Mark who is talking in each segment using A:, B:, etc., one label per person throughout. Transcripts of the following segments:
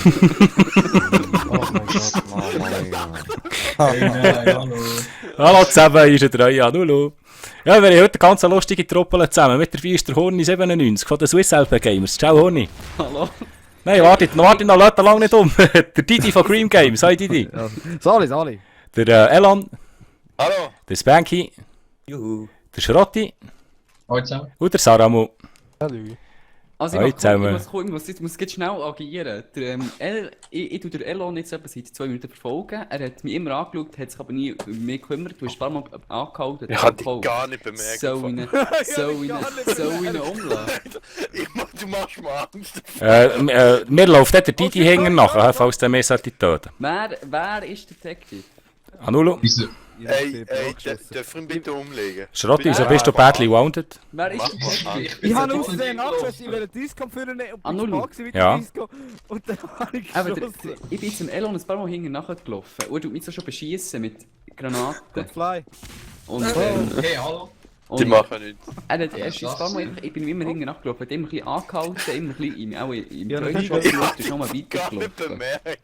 A: Oh mein Gott, Mann.
B: Hallo.
C: Hallo zusammen, hier ist der 3 an Nulu. Ja, wir haben heute eine ganz lustige Truppe zusammen. Mit dabei ist der Horni 97 von den Swiss LP Gamers. Ciao Horni.
D: Hallo.
C: Nein, wartet noch lang nicht um. Der Didi von Cream Games. Hi Didi.
A: Ja. Sali.
C: Der Elan.
E: Hallo.
C: Der Spanky.
A: Juhu.
C: Der Schrotti.
B: Hallo zusammen.
C: Und der Saramu.
A: Hallo.
D: Also
C: Hallo
D: ich
C: zusammen.
D: muss jetzt schnell agieren. Ich tue den Elon jetzt etwa seit 2 Minuten verfolgen. Er hat mich immer angeschaut, hat sich aber nie um mich gekümmert. Du hast ein paar Mal angehalten.
E: Ich hab dich gar nicht bemerkt.
D: So ihn umlassen.
E: Du machst mir Angst.
C: Mir läuft der Didi hängen nachher, falls der mehr sollte töten.
D: Wer ist der Detective?
C: Anulu.
B: Wieso?
E: Ey, darf ich ihn bitte umlegen?
C: Schrotti, wieso bist du badly wounded?
D: Wer ist der Detective?
A: Ich habe aus den abgeschossen, ich will den Disco führen und bin
D: Null.
A: gewachsen mit
C: Ja.
A: dem Disco. Und dann habe ich
D: Aber
A: geschossen.
D: ich bin jetzt im Elon ein paar Mal hinten nachgelaufen. Und er tut mich so schon beschießen mit Granaten.
A: Good fly.
D: Und,
B: Hey, hallo.
E: Die machen nichts.
D: er ist ein paar Mal, ich bin immer hinten nachgelaufen, hat immer ein bisschen angehalten, immer ein bisschen im
A: Ja,
D: Treuschutz
A: ich
D: geschaut und schon mal
E: Gar nicht
D: weitergelaufen.
E: bemerkt.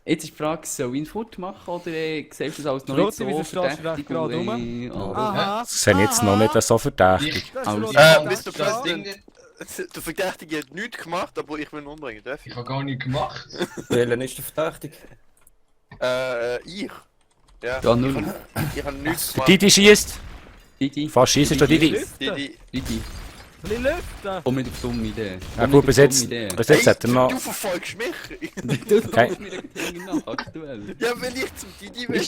D: Jetzt ist die Frage, soll ich ihn fortmachen oder siehst du das als noch nicht
A: Schrotti,
D: so
A: wieso stehst du da
D: verdächtig?
A: gerade rum?
B: Aha.
C: Das sind jetzt noch nicht so verdächtig.
A: Das
D: Also,
A: ist
E: Mr.
B: Das Ding,
E: President, der Verdächtige hat nichts gemacht, aber ich will ihn umbringen, darf ich?
B: ich habe gar nichts gemacht.
A: Welchen ist der verdächtig?
E: Ich? Ja.
D: Da null.
E: Ich habe nichts
C: Der
E: gemacht.
C: Didi schießt.
D: Didi.
C: Fast schießt ist der Didi.
E: Die,
D: Didi.
A: Ein bisschen lüften.
D: Komm nicht auf dumme Idee.
C: Ja gut, bis jetzt hat er noch...
E: Du verfolgst mich!
D: Du
C: Okay.
D: kommst mir hinten nach, aktuell.
E: Ja, wenn ich zum Didi will.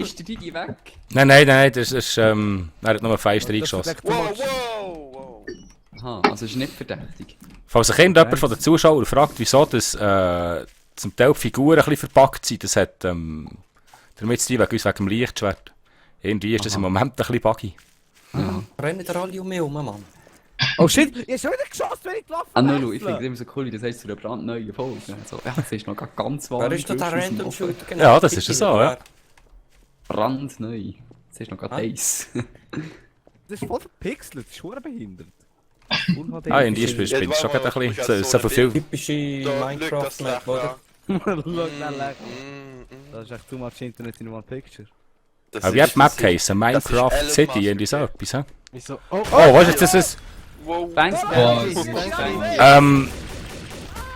D: Ist der Didi weg?
C: Nein, das ist... er hat nur einen Feister eingeschossen.
E: Wow.
D: Aha, also ist nicht verdächtig.
C: Falls sich irgendjemand von den Zuschauern fragt, wieso das zum Teil die Figuren ein bisschen verpackt sind, das hat damit zu tun wegen dem Lichtschwert. Irgendwie ist das im Moment ein bisschen buggy.
A: Rennen da alle um mich herum, Mann. Oh shit, ich hab schon wieder geschossen, wenn ich gelaufen
D: Ah, Nulu, ich finde es immer so cool, wie das heißt zu einer brandneuen Folge. So, ja, das ist noch ganz warm.
A: Wer ist da der Random Shooter genau?
C: Ja, das ist ja so, ja.
D: Brandneu. Das ist noch gerade heiß.
A: Das ist voll verpixelt, das ist verdammt behindert. Full HD.
C: In die Spiel bin ich schon gerade ein bisschen... So viel...
A: Typische Minecraft-Map, oder? Look that lag. Das ist echt too much Internet in one picture.
C: Aber wie hat die Map geheißen? Minecraft
E: Elon
C: City,
E: Musk.
C: irgendwie so etwas, hä?
A: Wieso?
C: Oh, was ist das? Das ist...
E: Wow.
D: Banks,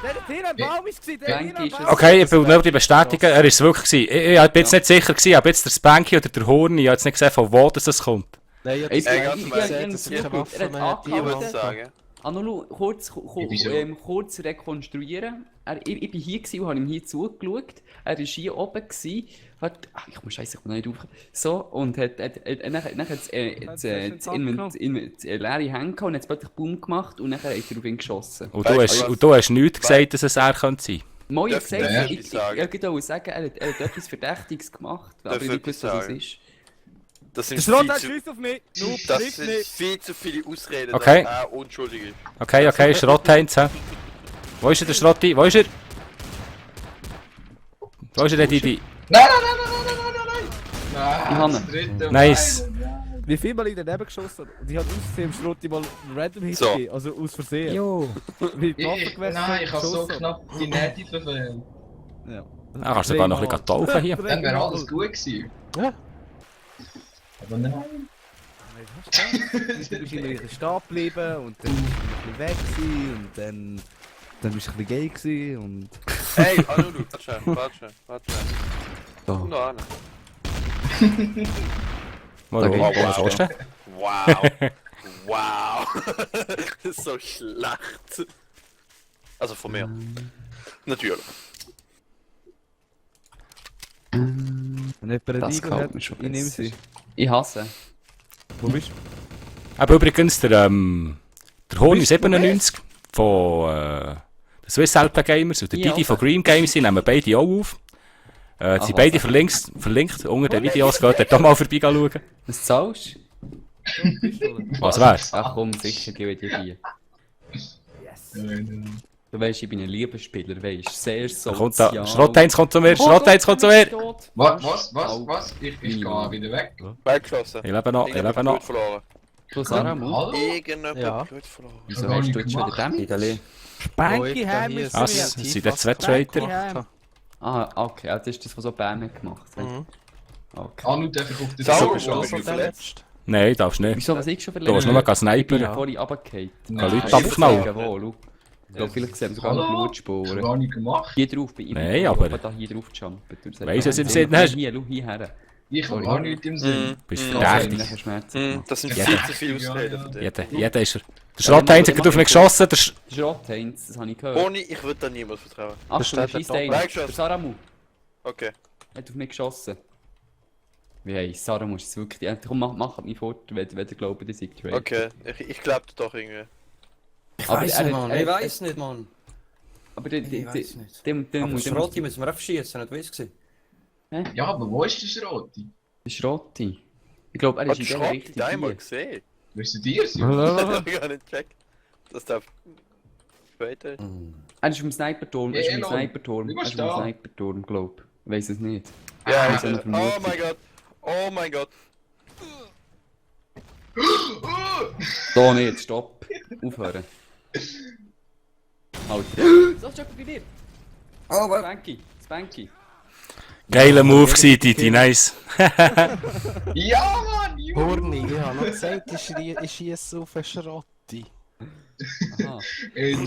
A: Der Tier am Baum ist gewesen, der
D: Banky
A: Tier
D: ist
A: am
D: es.
A: Baum.
C: Okay, ich will nur die bestätigen, er ist es wirklich gewesen. Ich bin jetzt nicht sicher gewesen, ob jetzt der Spanky oder der Horni, ich habe jetzt nicht gesehen, von wo das kommt.
A: Nein,
D: Ich
E: ganz
D: ich-
E: ehrlich,
D: ich-
A: das ist
D: ich-
A: eine Waffe,
D: er hat
A: man hat
E: Ich würde
D: angehalten.
E: sagen.
D: Anulu,
B: Wieso?
D: kurz rekonstruieren. Ich war hier und habe ihm hier zugeschaut. Er war hier oben. Ich muss scheiße, ich bin noch nicht aufkommen. So, und hat das leere Hände gehabt und hat es plötzlich Boom gemacht und dann hat er auf ihn geschossen.
C: Und du hast nichts gesagt, dass es er könnte sein.
D: Moi hat
E: Darf
D: gesagt,
E: ich
D: ich
E: sagen?
D: wollte auch sagen, er hat etwas Verdächtiges gemacht, aber
E: Darf
D: ich
E: ich
D: nicht gewusst, was es
E: sagen?
D: ist.
E: Das
A: Der
E: sind
A: Schrott
E: viel
A: hat
E: zu,
A: Schuss auf mich. Noob,
E: das
A: trifft
E: sind
A: mich.
E: viel zu viele Ausreden,
C: Okay.
E: dass er unschuldig ist.
C: Okay, Schrott eins, hä? Wo ist der Schrotti? Wo ist er? Wo ist der Didi?
B: Nein!
D: Hanne.
B: Das dritte
C: Nice.
A: Wie viel mal ich daneben geschossen und ich habe ausgesehen, im Schrotti mal einen random Hit
E: So.
A: gegeben, also aus Versehen.
C: Jo.
A: Wie die Waffe gewesen
B: Nein, ich habe so
A: geschossen.
B: knapp die Nähte verfehlt.
A: Ja.
C: Ah, kannst du sogar noch ein bisschen taufen hier.
B: Dann wäre alles gut gewesen.
A: Ja.
B: Aber nein.
A: Du bist immer ein bisschen stehen geblieben und dann bist du ein bisschen weg gewesen und dann bist du ein bisschen gay gewesen und...
E: Hey, Anulu, warte schon.
D: So.
E: Da hin.
C: Was ist der?
E: Wow. Wow. Das ist so schlecht. Also von mir. Natürlich.
A: Wenn jemand eine
D: Das
A: Igel
D: gefällt
A: hat,
D: mir schon
A: ich nehme
D: besser.
A: sie.
D: Ich hasse.
A: Wo bist du?
C: Aber übrigens, der Horni 97 von den Swiss LP Gamers und der
D: Ja.
C: Didi von Green Games, die nehmen beide auch auf. Sie sind beide verlinkt unter den Videos, geht dort auch mal vorbei schauen.
D: Was zahlst
C: Was wär's?
D: du? Ach komm, sicher gebe ich dir die. Du weißt, ich bin ein Liebesspieler, weißt du, sehr
C: Kommt da,
D: sozial.
C: Schrott 1 kommt zu mir, Schrott 1 kommt zu mir!
B: Was? Ich gehe wieder weg.
E: Weggeschossen.
C: Ich lebe noch, ich lebe
E: Blut
C: noch.
E: verloren.
D: Du Sarah, Mut.
B: Hallo?
E: Irgendjemand
A: Ja.
E: Blut verloren.
D: Wieso hast du jetzt schon wieder den?
A: Idali. Spanky Ham
F: hier
A: ist
C: Was?
A: mir.
C: Sind das zwei Traitor?
D: Ah, okay, das ist das, was so Bam hat gemacht hat.
F: Mhm.
D: Okay.
B: Anu darf ich auf den
E: Sauer,
B: Sauer
E: schon
F: Was
E: bist du
F: hat der
E: verletzt?
F: letzte?
C: Nein, darfst nicht.
D: Wieso, was ich schon
C: Du
D: verletzt?
C: hast nur mal
D: Ich bin
C: snipen.
D: vorhin runtergefallen.
C: Leute abknallen.
D: Wo, schau. Ich glaube, vielleicht sehen wir sogar noch
B: Hallo?
D: Blutspuren.
B: Gar nicht gemacht.
D: Hier drauf bei ihm.
C: Nein, aber-
D: Da hier drauf jumpen.
C: Weiss, was im Sinn hast?
D: Hier, schau, hierher.
B: Ich habe gar nichts im Sinn.
C: Bist
E: Mhm.
C: verdächtig.
D: Nachher Schmerzen.
E: Das sind
C: Ja.
E: viel zu viele Ausreden von dir.
C: Jeder ist er. Der Schrottheinz hat auf mich geschossen.
D: Schrottheinz, das habe ich gehört.
E: Ohne, ich würde da niemand vertrauen.
D: Achtung,
F: steht
D: er
F: da
D: schießt
F: oben.
D: einen.
E: Reingeschossen.
D: Der Saramu
E: Okay.
D: hat auf mich geschossen. Wie heisst Saramu ist es wirklich... Ja, komm, mach mich fort, wenn ihr glaubt, ihr seid Traitor.
E: Okay, ich glaube doch irgendwie.
G: Ich
D: Aber
G: weiß
D: er-
G: nicht, Mann.
D: er-
G: Ich weiß nicht, Mann.
D: Aber der...
G: Ich weiß nicht.
D: Dem
G: Aber Schrotti müssen wir abschießen, nicht weiss gewesen.
B: Ja, aber wo ist der Schrotti?
D: Der Schrotti. Ich glaube, er
E: Hat
D: ist in
E: die
D: der
E: Schrott
D: Richtung
E: die einmal
D: hier.
E: gesehen?
B: Wisst ihr es?
E: Ich hab gar nicht gecheckt. Dass der später ist.
D: Er ist im Sniperturm, er ist im
B: Elon,
D: Sniperturm.
B: wie
D: Er ist
B: bist
D: im
B: du da?
D: Sniperturm, glaub. Ich weiss es nicht.
E: Ja,
D: das
E: ich
D: ist eine
E: oh
D: Vermutung.
E: mein Gott. Oh mein Gott.
D: So nicht, stopp. Aufhören. Alter. So ist jemand bei dir.
G: Oh, was?
D: Spanky.
C: Geiler Move gewesen, Titi, nice.
B: Ja, Mann! Juhu.
F: Horni, ich habe noch gesagt, ich schiesse auf einen Schrotti.
D: Aha.
B: Ey,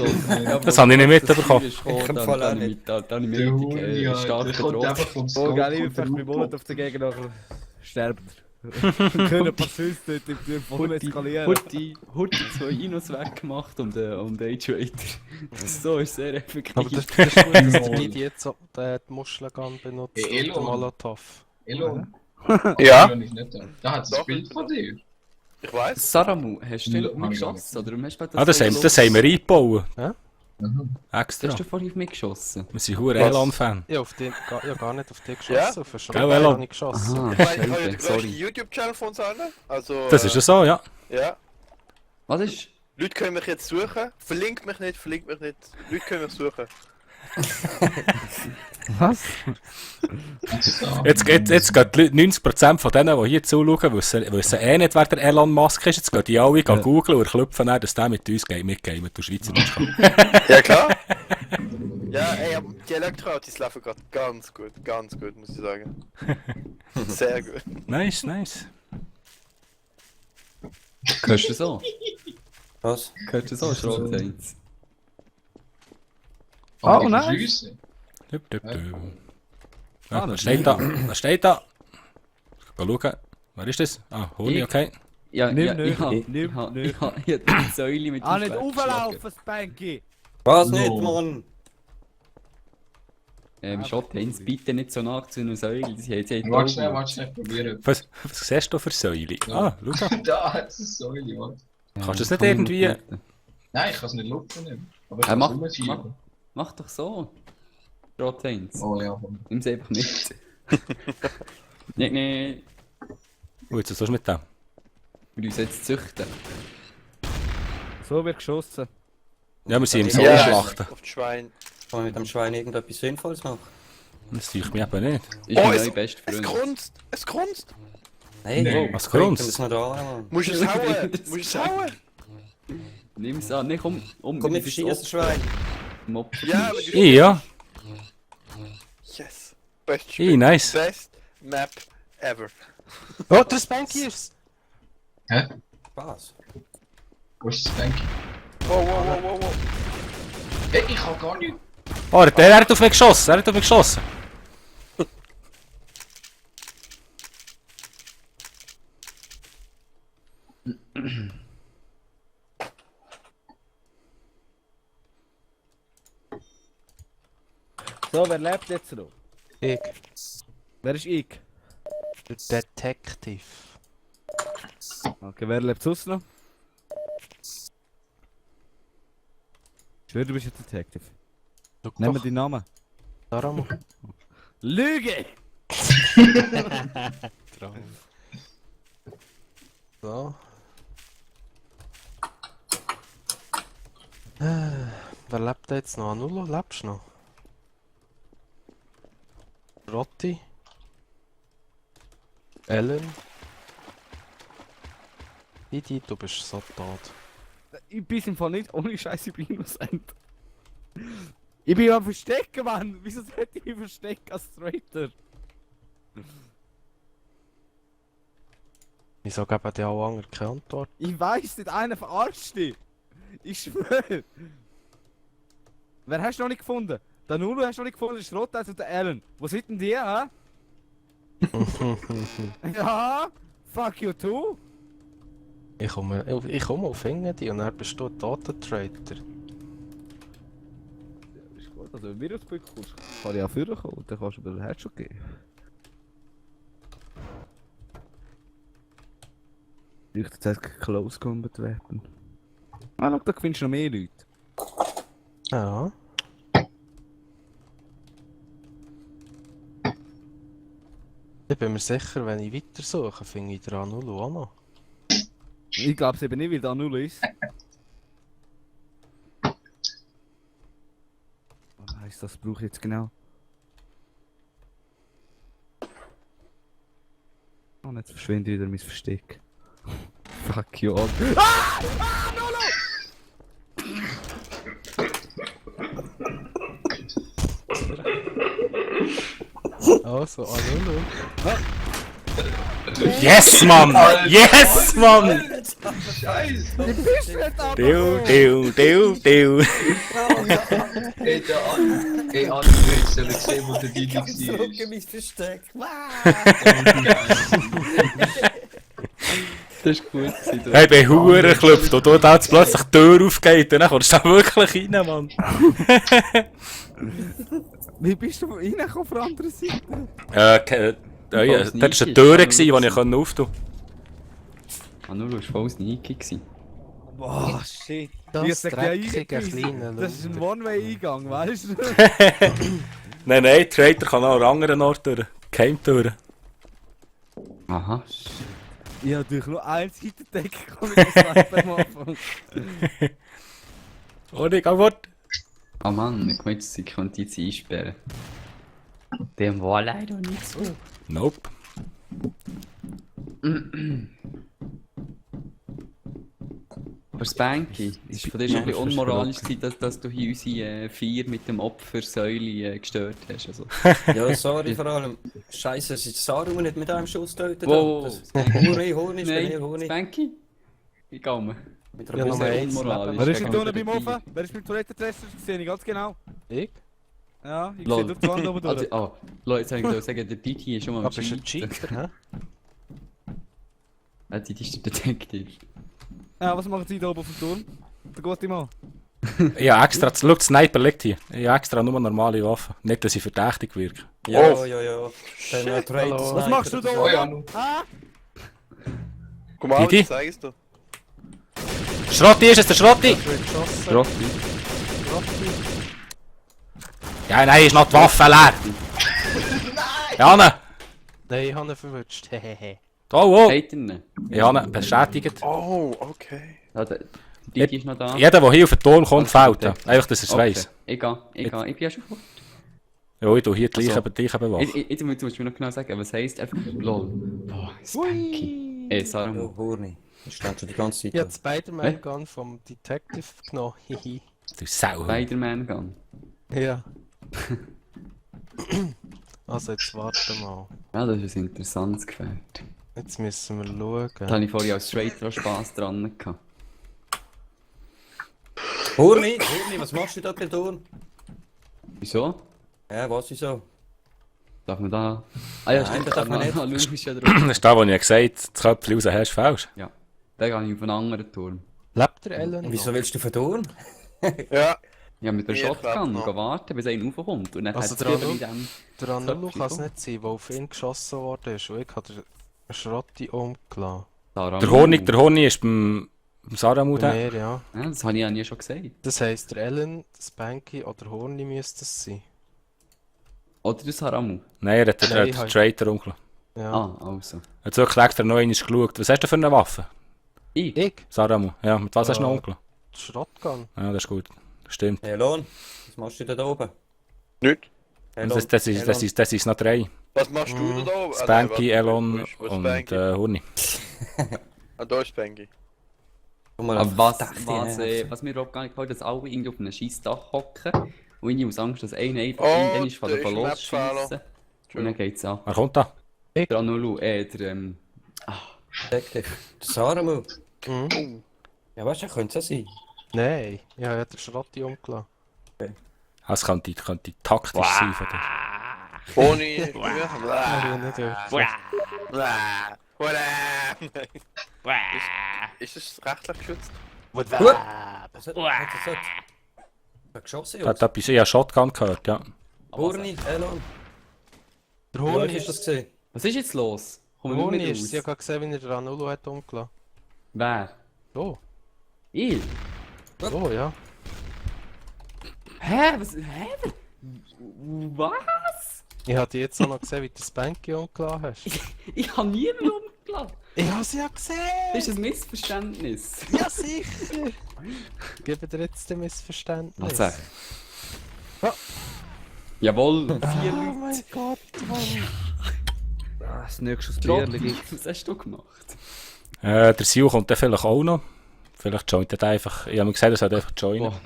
C: Das habe ich nicht mitbekommen.
G: Ich kann voll auch nicht.
D: Da habe ich
B: der
D: mich
B: Huni,
D: richtig
B: Alter.
D: stark
B: Der kommt
D: bedroht.
B: einfach vom
A: Oh,
B: Scope.
A: geil, ich
B: kommt der
A: bin
B: Rupo.
A: Monat auf der Gegend nachher sterben. Können ein paar Süße dort im Tür voll eskalieren.
D: Hurti 2 Inos weggemacht um den Trader. So ist sehr effektiv.
F: Aber das ist gut, dass der Gidi jetzt so die Muschelgun benutzt
B: Hey,
F: und den
B: Elon.
F: Molotov.
B: Elon.
E: Ja?
B: Elon ist nicht da. Da hat es ein
E: Doch,
B: Bild von dir.
E: Ich weiß.
D: Saramu, hast du
B: Ja,
D: auf mich geschossen? Oder hast du
C: Das haben wir eingebaut.
B: Mhm.
C: Extra.
D: Hast du vorhin auf mich geschossen?
C: Wir sind hure Elon-Fan.
F: Ich habe gar nicht auf dich geschossen,
E: Ja?
F: auf einen
C: Gell,
F: Schrotti
C: Elon?
F: habe ich geschossen.
D: Aha,
E: Ich meine, ich habe ja den
D: scheiße,
E: grössten
D: sorry.
E: YouTube-Channel von uns allen. Also,
C: Das ist ja so, ja.
E: Ja.
D: Was ist?
E: Leute können mich jetzt suchen. Verlinkt mich nicht. Leute können mich suchen.
A: Was?
C: Jetzt gehen die Leute, 90% von denen, die hier zuschauen, wissen eh nicht, wer der Elon Musk ist. Jetzt gehen die alle googeln und klopfen dann, dass der mit uns mitgamet, du Schweizerdeutsch kann.
E: Ja, klar. Ja, ey, aber die Elektroautos laufen gerade ganz gut, muss ich sagen. Sehr gut.
C: Nice, nice.
D: Hörst du so?
G: Was?
D: Hörst du so, Schrottheinz?
B: Aber
A: Oh,
B: die
A: nice.
B: Verschlüsse.
C: Dup, dup, dup.
A: Ah,
C: Ja, was
A: das
C: steht da? Was steht da? Geh schauen. Wer ist das? Ah, Honi,
D: Ich.
C: okay.
D: Ja,
A: Nimm
D: ja,
A: nicht,
D: ich habe
A: nimm nicht.
D: die Säule mit
A: Ah,
D: dem
A: nicht
D: Schwert
A: auflaufen, Spanky!
G: Was
B: No.
G: nicht, Mann?
D: geschlagen. Schrottheinz, bitte nicht so nach zu einer Säule. Sie haben
B: Warte schnell, probieren.
C: Was siehst du für Säule? Ah, schau da.
B: Da hat es eine Säule, Mann.
C: Kannst du das nicht irgendwie...
B: Nein, ich kann es nicht lupfen. Aber ich
D: Mach,
B: kann es
D: mach,
B: rumschieben.
D: mach doch so. Schrottheinz.
B: Oh ja, Mann.
D: Nimm's einfach mit. Nee.
C: Oh, jetzt was ist mit dem?
D: Wir uns jetzt züchten.
A: So wird geschossen.
C: Ja, wir sind im
G: Ja.
C: Sohnschlachten.
E: Auf das Schwein.
G: Kann man mit dem Schwein irgendetwas Sinnvolles machen?
C: Das sehe ich mich eben nicht.
D: Ist
E: Oh,
D: mein
E: es-
D: neuer bester
E: Es
D: Freund.
E: grunzt! Es grunzt!
G: Hey,
B: Nee.
C: Was
G: bringt
C: grunzt?
G: ihm das noch da, Mann?
E: Musst du es hauen? Musst du es hauen?
D: Nimm's an. Nee, komm.
G: Komm, wir verschießen das Schwein.
E: Ja, aber du...
C: Ja,
E: Yes. Best Spiel.
C: nice.
E: Best Map ever.
F: Oh, der Spanky ist
B: Hä?
G: Was?
B: Wo ist das Banky?
E: Wow.
B: Hey, ich kann gar nicht.
C: Oh, der hat auf mich geschossen. Er hat auf mich geschossen.
A: So, wer lebt jetzt noch?
F: ich,
A: Wer ist ich?
F: der Detective.
A: Okay, wer lebt sonst noch? Ich schwöre, du bist jetzt Detective.
F: Schau
A: Nehmen wir
F: doch,
A: deinen Namen.
F: darum.
A: Lüge!
F: So. Wer lebt da jetzt noch? Anulo, lebst du noch? Rotti? Ellen? Didi, du bist so tot.
A: Ich bin im Fall nicht ohne Scheiße, ich bin innocent. Ich bin am Verstecken, Mann! Wieso sollte ich mich verstecken als Traitor?
F: Wieso geben die alle anderen keine Antwort?
A: Ich weiss nicht, einer verarscht dich! Ich schwöre! Wer hast du noch nicht gefunden? Der Nulu hast du noch nicht gefunden, der Schrotteis und der Alan. Wo sind denn die, hä? Ja! Fuck you too!
F: Ich komme auf die und dann bist du Datentrader.
A: Ist gut, also wenn wir aufs Glück kommst, kann ich auch vorne kommen, dann kannst du mir den Headshot geben. Ich jetzt heißt Close Combat Weapon. Ah, schau, da findest du noch mehr Leute.
F: Ja. Ich bin mir sicher, wenn ich weiter suche, finde ich den Anulu auch noch.
A: Ich glaube es eben nicht, weil da null ist. Was heisst das? Brauche ich jetzt genau? Oh, jetzt verschwindet wieder mein Versteck. Fuck you all. Ah! Ah, Nolo!
F: Also, Anulu.
C: Yes, Mann! Yes, Mann!
B: Scheiße!
A: Wie bist du jetzt
C: Deu, deu, deu, deu.
B: Ey, der An... Ey, An, du hättest ja gesehen, wo der Didi
G: Zurück in
B: war.
G: mein Versteck.
D: Das war gut. Du.
C: Hey, ich bin hure geklopft und da jetzt plötzlich die Tür aufgeht und dann kommst du da wirklich rein, Mann.
A: Wie bist du reingekommen auf der anderen Seite?
C: Ja, das war eine Tür, die ich auftun konnte.
D: Nulu war voll sneaky.
A: Boah, shit.
F: Das
A: Wie sagt der
F: dreckige
A: Easy?
F: kleine
A: Das ist ein
F: Luder.
A: One-Way-Eingang, weißt du?
C: Nein, nein, Trader kann auch an anderen Ort durch. Geheimtüren.
D: Aha.
A: Ich habe durch nur eine Seitendecke gekommen mit dem Sniper am Anfang.
C: Oh, ich geh fort.
D: Ah Mann, ich meinte, sie könnte jetzt einsperren. Dem war leider nicht so.
C: Nope.
D: Aber Spanky, es ist von dir schon ein bisschen unmoralisch gewesen, dass du hier unsere 4 mit dem Opfersäule gestört hast. Also.
G: Ja, sorry vor allem. Scheiße, es ist Saru nicht mit einem Schuss töten.
D: Wow.
G: Hurri, ist bei mir,
D: Nein,
G: Hurri.
D: Spanky? Ich gehe mal.
G: Mit
F: Ja,
G: einer
F: noch mal
G: Pistole.
F: eins.
D: Unmoralisch.
A: Wer ist
D: Gegen
A: denn unten beim
D: die
A: Ofen? Wer ist beim Toilettentester? Das sehe ich ganz genau.
F: Ich?
A: Ja, ich
D: Lol.
A: sehe durch die Wand oben durch.
D: Also, Leute, jetzt soll ich sagen, der Didi ist schon mal am
F: Aber ist ein
D: Cheaten.
F: Cheater, hä?
D: Didi ist der Detective.
A: Ja, was machen Sie da oben auf dem Turm? Der gute Mann.
C: Ja, extra. Schau, der Sniper liegt hier. Ich habe extra nur normale Waffen. Nicht, dass ich verdächtig wirke.
G: Ja,
E: Oh.
G: ja, ja. Dann Trade
F: Hallo.
A: Was machst du da
B: Oh ja,
A: oben? Ah?
E: Komm mal,
C: Didi?
E: ich zeig's dir.
C: Schrotti ist es, der Schrotti!
F: Ich wird geschossen.
D: Rocky.
C: Ja, nein, ist noch die Waffe leer. Jana!
F: Nein, ich habe ihn verwünscht. Hehehe.
C: Oh, oh!
D: Habt ihr ihn?
C: Jana, bestätigt.
E: Oh, okay.
D: Ja, der Didi ist noch da.
C: Jeder, der hier auf den Turm kommt, fällt. Einfach, dass er es
D: Okay.
C: weiss.
D: Ich bin ja schon vor.
C: Ja, ich tue hier die
D: Also.
C: Leichen bewachen.
D: Jetzt musst du mir noch genau sagen, was heisst einfach LOL. Boah, Spanky. Sarah.
G: Ja, Hurri. Das steht schon die ganze Zeit.
F: Ich habe Spider-Man-Gun vom Detective genommen. Hihi.
C: Du Sau.
D: Spider-Man Gun.
F: Ja. Also, jetzt warte mal.
D: Ja, das ist ein interessantes Gefällt.
F: Jetzt müssen wir
D: Da
F: schauen.
D: hatte ich vorhin als Straight Spass dran gehabt.
G: Hurri, was machst du da per Turm?
D: Wieso?
G: Ja, was ist so?
D: Darf man da... Ah ja,
G: Nein,
D: stimmt,
G: das darf man nicht.
D: Lou ist ja drauf.
C: Das ist da, wo ich gesagt habe, das Köpfchen raus hast, falsch.
D: Ja. Da gehe ich auf einen anderen Turm.
F: Lebt der Ellen noch?
G: Wieso willst du für Turm?
E: Ja,
D: Ja, mit der
E: Ich
D: Shotgun
E: glaub noch.
D: gehen warten, bis einer raufkommt. Und dann
F: Also
D: hat es
F: der
D: wieder in
F: Anu-
D: dem...
F: Der Anulu
D: Köpfchen
F: kann es
D: so.
F: nicht sein, weil auf ihn geschossen worden ist. Und ich habe den Schrotti umgelassen.
D: Sarah
C: Der
D: Lou.
C: Honig ist beim Saramut.
F: Bei mir, ja.
D: Ja, das habe ich ja nie schon gesagt.
F: Das heisst, der Ellen, Spanky oder Horny müsste es sein.
D: Oder der Saramu.
C: Nein, er hat
F: Nein,
C: den
F: halt.
C: Traitor umgelassen.
F: Ja.
D: Ah, also.
C: Er hat wirklich extra noch einmal geschaut. Was hast du für eine Waffe?
D: Ich?
F: Ich?
C: Saramu. Ja, mit was hast du noch umgelassen?
F: Die Shotgun.
C: Ja, das ist gut. Das stimmt.
G: Hey, Lon, was machst du da oben?
E: nicht.
G: Hey,
C: Und
G: Lon,
C: das ist noch 3.
E: Was machst du da oben?
C: Spanky,
E: Ah, nein,
C: Elon
E: wo ist
C: und
E: Spanky?
C: Huni.
E: Ah, da ist Spanky.
G: Komm mal
D: Aber
G: auf
D: was,
G: Dach
D: was,
G: nerven.
D: was mir überhaupt gar nicht gefällt, dass alle irgendwie auf einem scheiß Dach hocken und irgendwie aus Angst, dass einer einfach
E: Oh,
D: irgendwann ist von
E: da
D: der
E: ist ein
D: losschiessen.
E: Map-Fehler.
D: Und dann geht's ab.
C: Wer kommt da?
D: Der Anulu,
G: Deck dich. Der Saramo.
F: Mhm.
G: Ja, weißt du, könnte es ja sein.
F: Nein, ich habe ja den Schrotti umgelassen.
C: Es könnte taktisch sein von dir.
E: Ohne.
F: Ja, nicht wirklich.
E: Ist es rechtlich geschützt?
G: Was hat das? Geschossen,
C: Hat etwas, ich habe Shotgun gehört, ja.
G: Burni, Elon.
F: Der
G: Wie euch
F: Honig
G: ist das
F: ist,
G: gesehen?
D: Was ist jetzt los?
F: der
D: Kommen wir
F: Honig
D: nicht
F: ist,
D: raus?
F: ich habe gesehen, wie er den Anulu hat umgelassen.
D: Wer?
F: Oh,
D: Ich?
F: oh ja.
D: Hä? Was? Was?
F: Ich habe dich jetzt auch noch gesehen, wie du das Bänke umgelassen hast.
D: Ich habe niemanden umgelassen.
F: Ich habe sie ja gesehen!
D: Das ist ein Missverständnis.
F: Ja, sicher! Gebe dir jetzt ein Missverständnis.
D: Also. Jawohl, 4
F: Oh
D: Leute.
F: mein Gott, Mann!
A: Das nächste
D: Drop.
A: Bierli gibt's.
D: Was hast du gemacht?
C: Der Sil kommt dann vielleicht auch noch. Vielleicht joint er einfach. Ich habe mir gesagt, er sollte einfach joinen.
D: Boah,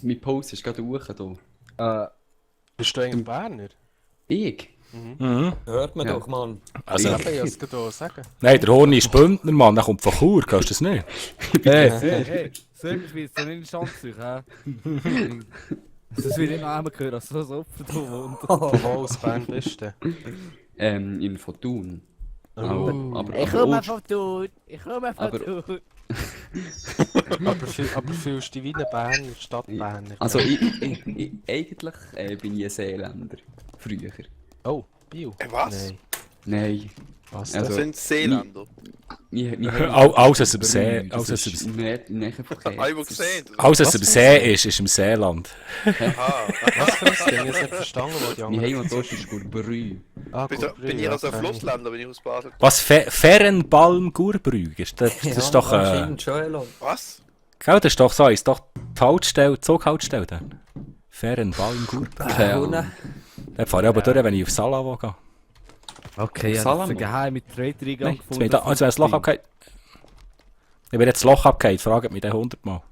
D: mein Post ist gerade hoch hier.
F: Bist du eigentlich Berner?
D: Ich?
C: Mhm.
G: Hört man
D: Ja.
G: doch, Mann.
C: Also,
F: Ich wollte es gerade sagen.
C: nein, der Horni ist Bündner, Mann. Der kommt von Chur, hörst du das nicht?
A: Hey, sag mir, wie es denn in Chance ist, hä? Das will ich noch einmal hören, als so ein Opfer da wohnt.
F: Wo aus Bern bist du?
D: In Fortun.
A: Ich komme von Tun, ich komme von
D: Aber-
A: Tun.
F: Aber fühlst du dich wie ein Berner, Stadtberner?
D: Also, eigentlich bin ich ein Seeländer. Früher.
F: Oh, Bio?
E: Was?
F: Nein.
D: Nein.
F: Was
D: Also-
E: Das sind Seeländer.
C: Alles aus dem See. Alles aus dem See.
D: Näher von
E: Einmal gesehen.
C: Alles, was am See ist im Seeland.
E: Aha.
F: Was für ein Ding? Ich habe nicht verstanden, wo die
D: Mein
F: anderen...
D: Heimatort ist Gurbrü.
F: Ah,
E: Bin
F: gut,
E: ich also ein
F: ja,
E: Flussländer, wenn ich aus Basel komme?
C: Was? Fernbalm-Gurbrüg? Das ist doch.
G: Anscheinend schon, Elon.
E: Was?
C: Gell, das ist doch so. Ist doch die Haltestelle, die Zughaltestelle dann. Fernbalm-Gurbrüg.
D: Keine Ahnung.
C: Da fahre ich aber durch, wenn ich auf Salavo gehe.
A: Okay, ja,
D: Salamo.
A: das ist ein geheime Trade-Eingang
C: Nein, jetzt bin ich da, also wenn das Loch abgeht. Ich bin jetzt das Loch abgeht, fragt mich den 100 Mal.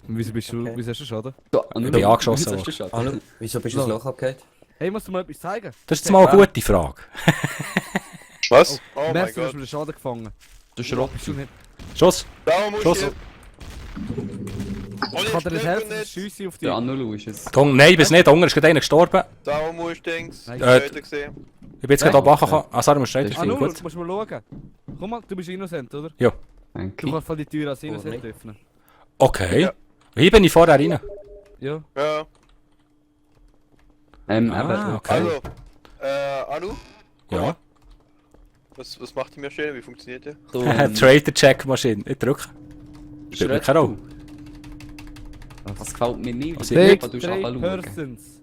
A: Wieso bist du,
G: Okay.
A: wieso hast du Schaden?
C: Ich bin angeschossen
D: Wieso hast du Schaden?
G: Hallo, wieso bist du das Loch abgehört?
A: Hey, musst du mal etwas zeigen?
C: Das ist jetzt mal eine gute Frage.
E: Was? Oh mein
A: Merci, du hast
E: Gott.
A: mir den Schaden gefangen.
D: Der Schrott.
A: Bist du nicht...
C: Schuss!
E: Darum muss
C: Schuss!
E: ich...
A: Ich kann dir nicht helfen, ich schiesse auf dich.
D: Der Anulu ist es.
C: Komm, nein, bis nicht, Hunger ist gerade einer gestorben.
E: Darum muss ich Dings.
A: Nein.
E: Später gesehen.
C: Ich bin jetzt gerade oben angekommen. Ah, sorry, musst du
D: Das
C: weiter.
A: Ah, nur,
C: Gut.
A: du musst mal schauen. Komm mal, du bist innocent, oder?
C: Ja.
A: Du
D: Danke.
A: kannst von die Tür als
G: nicht.
A: innocent öffnen.
C: Okay.
E: Ja.
C: Hier bin ich vorher rein.
A: Ja.
E: Ja.
C: Ah,
D: Eben.
C: okay.
E: Also, Anu?
C: Ja.
E: Was macht die Maschine? Wie funktioniert die?
D: Du,
C: Trader-Check-Maschine. Ich drücke. Spielt mir keine Rolle.
D: Das gefällt mir nicht.
C: Also,
D: weil
A: Take
D: du
A: 3
D: anschauen.
A: persons.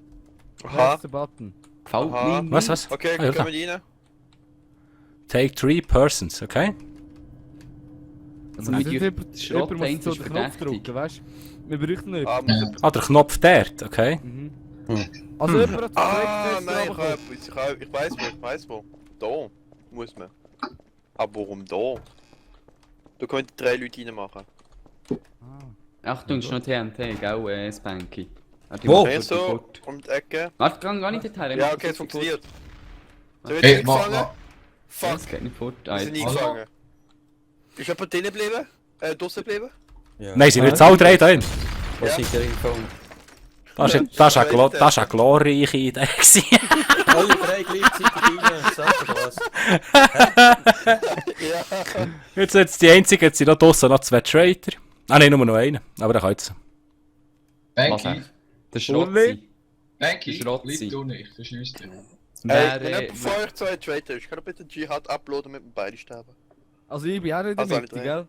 E: Aha.
A: Press the button.
D: Gefällt
E: Aha.
D: mir nicht.
C: Was?
E: Okay,
C: Ah, ja,
E: können wir rein?
C: Take 3 persons, okay?
D: Also
A: Also,
D: mit
A: jemand
D: die Schrott
A: muss
D: eins
A: so
D: ist
A: den Knopf
D: verdächtig.
A: drücken, weißt du? Wir bräuchten nicht.
E: Ah, muss ich...
C: Ah, der Knopf dort, okay?
A: Mhm. Also jemand hat
E: Ah,
A: den
E: nein, ich,
A: Trade
E: ich weiß wo. Da muss man. Aber warum da? Da können die 3 Leute reinmachen.
D: Achtung, ist noch TNT, gell, Spanky.
G: Wo?
E: Okay, so, um die Ecke.
D: Warte, geh gar nicht dorthin.
E: Ja, okay, es funktioniert. Der wird
B: Hey,
E: eingefangen.
B: mach.
E: Fuck,
D: Das geht nicht fort.
E: wir sind eingefangen. Ist jemand drinnen geblieben? Draussen geblieben?
G: Ja.
C: Nein, sind wir jetzt alle drei da drin?
G: Wo
E: Ja.
G: seid ihr hingekommen?
C: Das ist eine glorreiche Idee gewesen.
G: Alle drei gleichzeitig rein, sag dir was.
E: Ja.
C: Jetzt die einzigen, jetzt sind noch draussen noch 2 Trader. Ah nein, nur noch einen. Aber der kann jetzt.
D: Was
B: Banky,
D: echt? Der Schrotzi.
B: Banky,
D: Schrotzi.
B: lieb du nicht, verschießt dich.
E: Ey, wenn jemand von euch 2 Traitor ist, kann er bitte Jihad uploaden mit dem beide sterben.
A: Also ich bin auch nicht in
E: Also
A: der
E: alle
A: Mitte,
E: drei.
A: gell?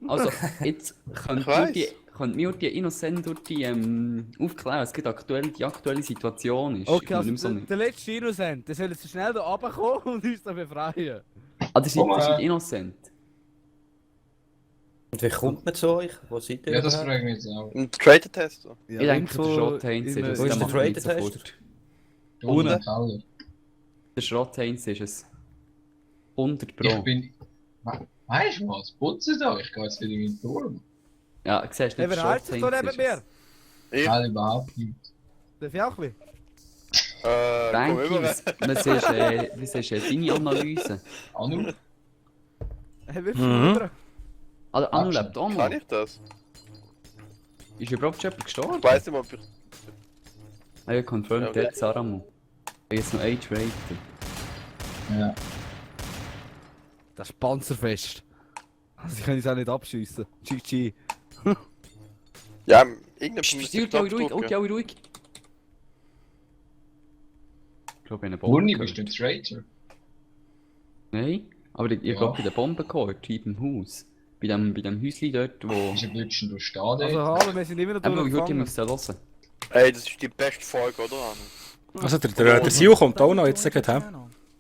D: Also, jetzt
E: Ich weiss.
D: könnt mir die Innocent durch die aufklären, was gerade aktuell die aktuelle Situation ist.
A: Okay,
D: Ich bin nicht
A: also
D: mehr so
A: der letzte Innocent, der soll jetzt so schnell da runterkommen und uns da befreien.
D: Ah, ihr seid Innocent.
G: Und wie kommt man zu euch? Wo seid ihr?
B: Ja, das
G: überhaupt?
B: frage ich mich jetzt auch.
E: Ein Traitor-Test. So.
A: Ja,
D: Ich denke, der
A: irgendwo
D: Schrott Heinz
A: in
D: ist es.
G: Wo ist
D: der
G: der
D: macht nicht
G: Trader-Test?
D: sofort.
B: Ohne
A: Ohne.
B: Teller.
D: Der Schrott Heinz ist es. 100
B: Ich
D: Pro.
B: bin... Weißt du was? Putze da, ich gehe jetzt wieder in meinen Turm.
D: Ja, siehst du,
A: Hey, wer heizt sich da neben mir?
B: Nein, überhaupt nicht.
A: Darf ich auch ein bisschen?
E: Komm rüber.
D: Was ist deine Analyse?
B: Anu?
A: Hey, wie viel?
D: Anu lebt auch noch.
E: Kann ich das?
D: Ist überhaupt schon jemand
E: Ich
D: gestorben?
E: weiß nicht, ob ich...
D: Ah ja, confirmed,
E: Okay.
D: der Saramu. Jetzt noch Age Rater.
B: Ja.
A: Das ist Panzerfest. Also ich kann es auch nicht abschiessen. GG.
E: Ja, irgendein
D: Psst, ruhig, ruhig. Ich glaube, eine Bombe.
B: Muni,
D: gehört.
B: bist du ein Traitor?
D: Nein, aber ich glaube, bei der Bombe gehört, hier im Haus. Bei dem Häuschen dort, wo...
B: Wieso würdest du stehen
A: Also
B: dort?
A: hallo, wir sind immer noch
D: Aber ich würde
A: durchgefangen.
D: mich hören.
E: Ey, das ist die beste Folge, oder? Anu?
C: Also der Sio kommt auch noch jetzt gleich.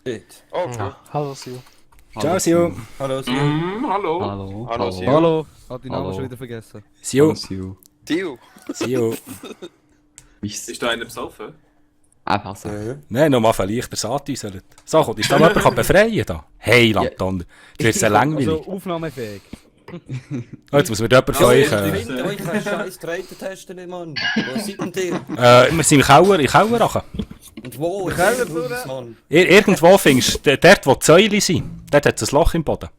G: Shit.
E: Oh, okay.
F: Hallo Sil.
C: Ciao Sio.
G: Hallo, Sil.
D: Hallo.
E: Hallo, Sil.
A: Hallo. Hat die Namen
D: Hallo.
A: schon wieder vergessen.
C: Sio.
D: Sio.
E: Dio.
C: Sio.
H: Ist da einer besoffen?
D: Einfach so.
C: Nein, nochmal vielleicht der Saat äußert. So, kommt, ist da noch jemand befreien da? Hey, Lanton. Das wird sehr langweilig.
A: Also aufnahmefähig.
C: Oh, jetzt muss mir jemand von euch...
G: Ich finde euch einen scheiß Trader-Testen nicht, Mann. Wo seid denn ihr?
C: wir sind im Keller rachen.
G: Und wo?
A: Keller,
G: Ich
A: Bruder.
G: raus, Mann.
C: Irgendwo findest du, dort wo die Säule sind, dort hat es ein Loch im Boden.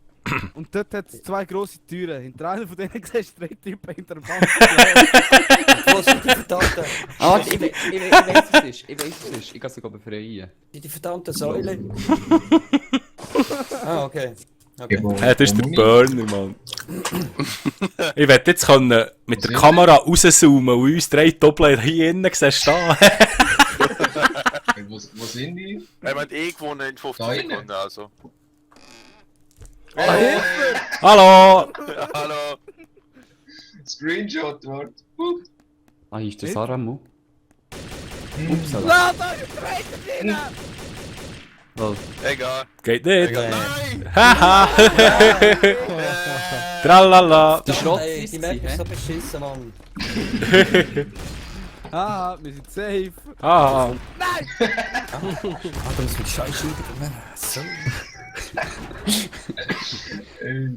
A: Und dort hat es zwei grosse Türen. Hinter einer von denen siehst du drei Typen hinter dem Panzer.
G: Wo sind die verdammten...
D: Ah, warte, ich weiß was es ist. Ich weiß was es ist. Ich kann sogar befreien.
G: Die verdammte Säule? Ah, okay. Okay.
C: Das ist der Burner, Mann. Ich werde jetzt können mit der Kamera rauszoomen und uns drei Doppler hier innen siehst stehen.
B: Wo sind die?
E: Er meint gewonnen in 15
B: Da
E: Sekunden, also.
C: Hallo!
E: Hallo.
B: Screenshot dort.
D: Ah, hier ist der Saramu. Upsala.
A: Na, da ist der drinnen!
D: Lol.
E: Egal.
C: Geht nicht.
E: Egal. Nein!
C: Haha! Tralala!
D: Der Schrott
G: Ey,
D: ist
G: die
D: sie,
G: Map ist
D: hä?
G: so beschissen, Mann.
A: Ah, wir sind safe.
C: Ah!
G: Ah, da muss mit Scheiß so.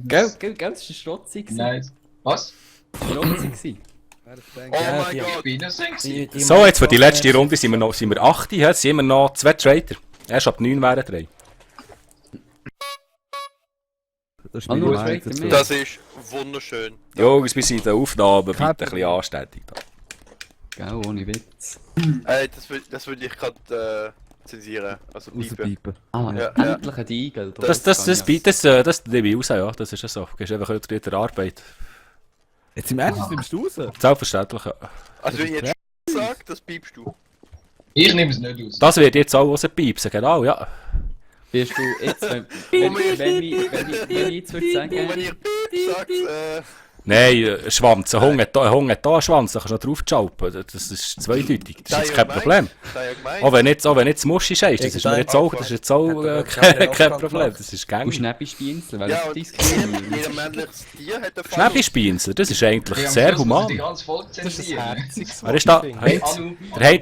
D: Gell, das war ein Schrotzig.
B: Nice. Was?
D: Schrotzig.
E: Oh
G: Ja,
E: mein
G: die-
E: Gott.
B: Bin ich sexy?
C: So, jetzt für die letzte Runde sind wir 8, jetzt sind wir noch 2 Trader. Erst ab 9 wären 3.
A: Das ist
D: Ah,
A: mein
D: nur
A: Meinung
D: Trader
A: dazu.
D: mehr.
E: Das ist wunderschön.
C: Jungs, wir sind in der Aufnahme, bitte ein bisschen anständig da.
D: Gell, ohne Witz.
E: Ey, das will ich gerade zensieren. Also piepen.
A: Rauspiepen.
D: Ah,
E: Ja, ja.
D: endlich ein Igel.
C: Das nehme ich raus, ja, das ist ja so. Du gehst einfach heute in der Arbeit.
A: Jetzt im Ernst, nimmst du raus?
C: Selbstverständlich, ja.
E: Also wenn ich jetzt sage, das piepst du.
B: Ich nehme es nicht aus.
C: Das wird jetzt auch rauspiepsen, genau, ja.
D: Wirst du jetzt, wenn ich jetzt würde
E: Und
D: sagen...
E: wenn ihr sagt,
C: Nein, Schwanz, ein Hund hat da einen Schwanz, da kannst du noch drauf schalpen. Das ist zweideutig, das ist jetzt kein Problem.
E: Da ja gemeint.
C: Auch wenn jetzt Muschi scheißt, das ist mir jetzt auch, das ist jetzt auch kein Problem, das ist
D: Du
C: gängig.
D: Schnäppi-Spienzel, weil
E: Ja,
D: das
E: und
D: diskriminiert.
E: jeder männliches Tier hat einen Fall.
C: Schnäppispienzel, das ist eigentlich sehr
B: Die
C: human.
B: ganze Folge zensieren.
C: Wer ist da? Heinz?
B: Anu,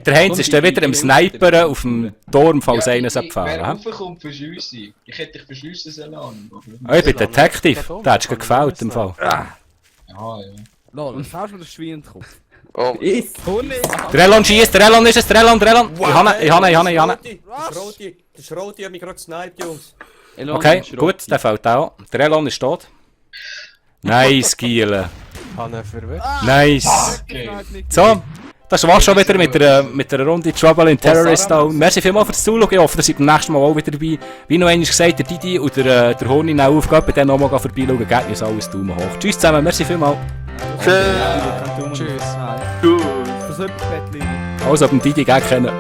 C: Der Heinz ist dann wieder im Sniperen auf dem Turm, falls einer
B: wer
C: abfahren.
B: raufkommt, verschiessen. Ich hätte dich verschiessen sollen. Anu.
C: Ich bin Detective, der hat es gefällt im Fall.
B: Ja, ja.
A: Lol, was hast du mit der Schwienkopf?
E: Oh,
D: Ist!
C: Der Elon schießt, der Elon ist es, der Elon. Ich habe ihn.
G: Der Schroti hat mich gerade gesniped, Jungs.
C: Okay, gut, der fällt auch. Der Elon ist tot. Nice, Giele.
F: Hanne verwirrt.
C: Nice.
B: Okay.
C: So, das war's schon wieder mit der Runde Trouble in Terrorist Town. Merci vielmals fürs Zuschauen. Ich hoffe, dass ihr beim nächsten Mal auch wieder dabei. Wie noch einmal gesagt, der Didi und der Honi auch aufgehen. Bei denen nochmal vorbeischauen. Gebt uns alles Daumen hoch. Tschüss zusammen, merci vielmals.
A: Tschüss. Gut. Versucht Bettli.
C: Also, beim Didi gerne kennen.